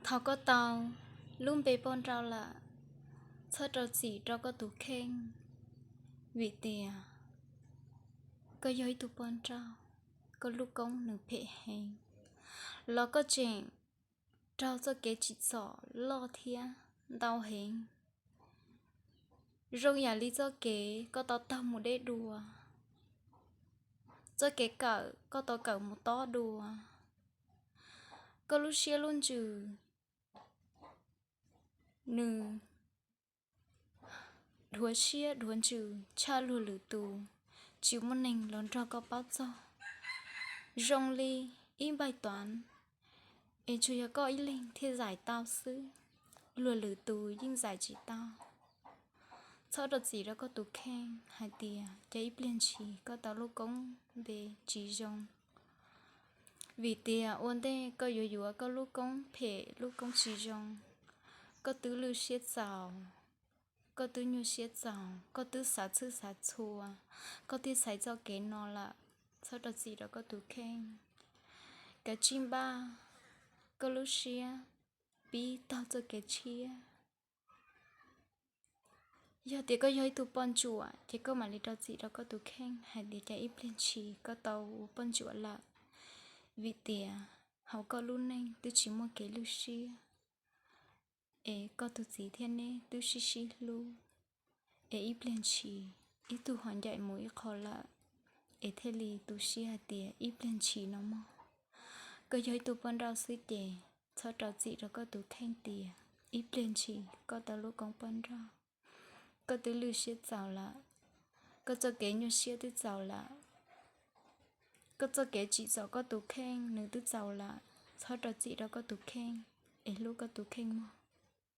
Thaum koj tau lub npe poj nrauj lawm, txhob rau txim rau koj tus kheej, vim tias koj yog ib tug poj nrauj, koj lub koob nws phem heev, los koj tseem raug txoj kev tsim txom loj thiab ntau heev. Zoo yam li txoj kev koj tau taug mus deb dua, txoj kev kawm koj tau kawm mus tob dua, koj lub siab lub ntsws nws dhuav siab dhuav ntsws tshaj luag lwm tus, tsis muaj neeg los nrog koj paub txog. Zoo li ib npaij tuav, es tsuas yog koj ib leeg thiaj zais tau xwb, luag lwm tus yeej zais tsis tau. Txhob rau txim rau koj tus kheej hais tias cas ib pliag ntshis koj tau lub koob npe tsis zoo, vim tias ua ntej koj yuav yuav koj lub koob phem lub koob tsis zoo, koj twb lwj siab txaus, koj twb nyuaj siab txaus, koj twb xav txhwj xav txhua, koj thiaj xaiv txoj kev no lawm. Txhob rau txim rau koj tus kheej, kav tsij npaj koj lub siab pib taug txoj kev tshiab. Yog tias koj yog ib tug poj ntsuam ces koj mam li rau txim rau koj tus kheej hais tias cas ib pliag ntshis koj tau ua poj ntsuam lawm, vim tias hauv koj lub neej twb tsis muaj kev lwj siab, es koj tus txiv thiab neb twb sib sib hlub, es ib pliag ntshis ib tug ho ncaim mus ib qho lawm, es thiaj li tu siab hais tias ib pliag ntshis no mog. Koj yog ib tug poj nrauj xwb ces txhob rau txim rau koj tus kheej tias ib pliag ntshis koj tau lub koob poj nrauj, koj twb lwj siab txaus lawm, koj txoj kev nyuaj siab twb txaus lawm, koj txoj kev tsim txom koj tus kheej nws twb txaus lawm. Txhob rau txim rau koj tus kheej, es hlub koj tus kheej mog.